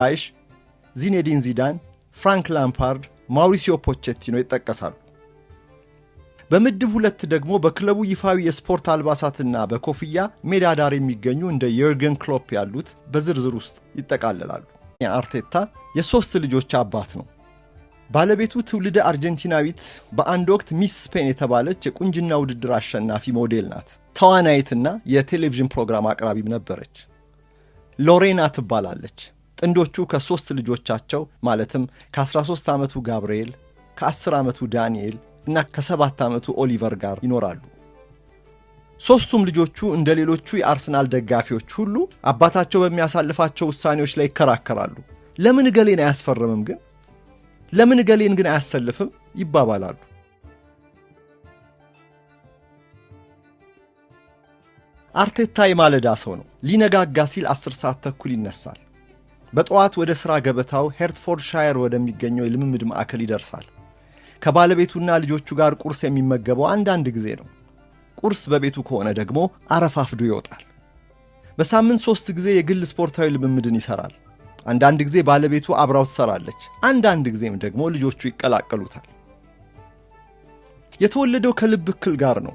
ዳይሽ፣ ዚኔዲን ዚዳን፣ ፍራንክ ላምፓርድ፣ ማውሪሲዮ ፖቼቲኖ ይጠቀሳሉ። በምድብ ሁለት ደግሞ በክለቡ ይፋዊ የስፖርት አልባሳትና በኮፍያ ሜዳ ዳር የሚገኙ እንደ የርገን ክሎፕ ያሉት በዝርዝር ውስጥ ይጠቃለላሉ። አርቴታ የሦስት ልጆች አባት ነው። ባለቤቱ ትውልደ አርጀንቲናዊት፣ በአንድ ወቅት ሚስ ስፔን የተባለች የቁንጅና ውድድር አሸናፊ ሞዴል ናት። ተዋናይትና የቴሌቪዥን ፕሮግራም አቅራቢም ነበረች። ሎሬና ትባላለች። ጥንዶቹ ከሦስት ልጆቻቸው ማለትም ከ13 ዓመቱ ጋብርኤል፣ ከ10 ዓመቱ ዳንኤል እና ከ7 ዓመቱ ኦሊቨር ጋር ይኖራሉ። ሦስቱም ልጆቹ እንደ ሌሎቹ የአርሰናል ደጋፊዎች ሁሉ አባታቸው በሚያሳልፋቸው ውሳኔዎች ላይ ይከራከራሉ። ለምን እገሌን አያስፈርምም ግን፣ ለምን እገሌን ግን አያሰልፍም ይባባላሉ። አርቴታ የማለዳ ሰው ነው። ሊነጋጋ ሲል 10 ሰዓት ተኩል ይነሳል። በጠዋት ወደ ሥራ ገበታው ሄርትፎርድ ሻየር ወደሚገኘው የልምምድ ማዕከል ይደርሳል። ከባለቤቱና ልጆቹ ጋር ቁርስ የሚመገበው አንዳንድ ጊዜ ነው። ቁርስ በቤቱ ከሆነ ደግሞ አረፋፍዶ ይወጣል። በሳምንት 3 ጊዜ የግል ስፖርታዊ ልምምድን ይሠራል። አንዳንድ ጊዜ ባለቤቱ አብራው ትሠራለች። አንዳንድ ጊዜም ደግሞ ልጆቹ ይቀላቀሉታል። የተወለደው ከልብ እክል ጋር ነው።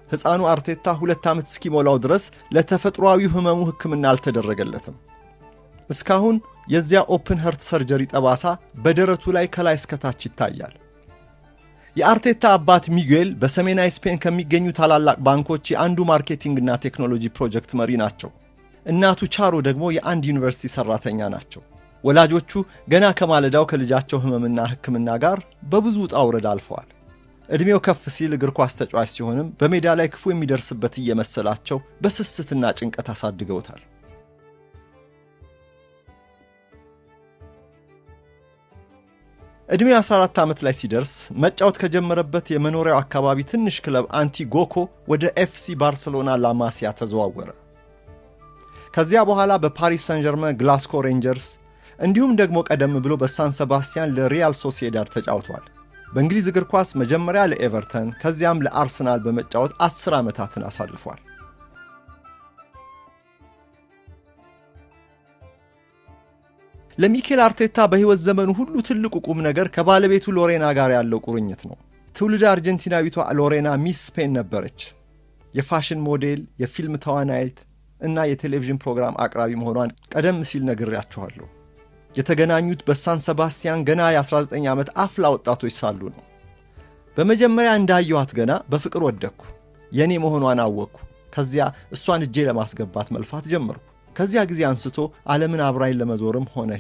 ሕፃኑ አርቴታ 2 ዓመት እስኪሞላው ድረስ ለተፈጥሯዊ ሕመሙ ሕክምና አልተደረገለትም። እስካሁን የዚያ open heart surgery ጠባሳ በደረቱ ላይ ከላይ እስከታች ይታያል። የአርቴታ አባት ሚጉኤል በሰሜናዊ ስፔን ከሚገኙ ታላላቅ ባንኮች የአንዱ marketing ና ቴክኖሎጂ ፕሮጀክት መሪ ናቸው። እናቱ ቻሮ ደግሞ የአንድ ዩኒቨርሲቲ ሰራተኛ ናቸው። ወላጆቹ ገና ከማለዳው ከልጃቸው ሕመምና ሕክምና ጋር በብዙ ውጣ ውረድ አልፈዋል። ዕድሜው ከፍ ሲል እግር ኳስ ተጫዋች ሲሆንም በሜዳ ላይ ክፉ የሚደርስበት እየመሰላቸው በስስትና ጭንቀት አሳድገውታል። ዕድሜው 14 ዓመት ላይ ሲደርስ መጫወት ከጀመረበት የመኖሪያው አካባቢ ትንሽ ክለብ አንቲጎኮ ወደ ኤፍሲ ባርሰሎና ላማሲያ ተዘዋወረ። ከዚያ በኋላ በፓሪስ ሳን ዠርመን፣ ግላስኮ ሬንጀርስ እንዲሁም ደግሞ ቀደም ብሎ በሳን ሰባስቲያን ለሪያል ሶሲዳድ ተጫውቷል። በእንግሊዝ እግር ኳስ መጀመሪያ ለኤቨርተን ከዚያም ለአርሰናል በመጫወት 10 ዓመታትን አሳልፏል። ለሚኬል አርቴታ በሕይወት ዘመኑ ሁሉ ትልቁ ቁም ነገር ከባለቤቱ ሎሬና ጋር ያለው ቁርኝት ነው። ትውልደ አርጀንቲናዊቷ ሎሬና ሚስ ስፔን ነበረች። የፋሽን ሞዴል፣ የፊልም ተዋናይት እና የቴሌቪዥን ፕሮግራም አቅራቢ መሆኗን ቀደም ሲል ነግሬያችኋለሁ። የተገናኙት በሳን ሰባስቲያን ገና የ19 ዓመት አፍላ ወጣቶች ሳሉ ነው። በመጀመሪያ እንዳየኋት ገና በፍቅር ወደቅኩ። የእኔ መሆኗን አወቅኩ። ከዚያ እሷን እጄ ለማስገባት መልፋት ጀመርኩ። ከዚያ ጊዜ አንስቶ ዓለምን አብራኝ ለመዞርም ሆነ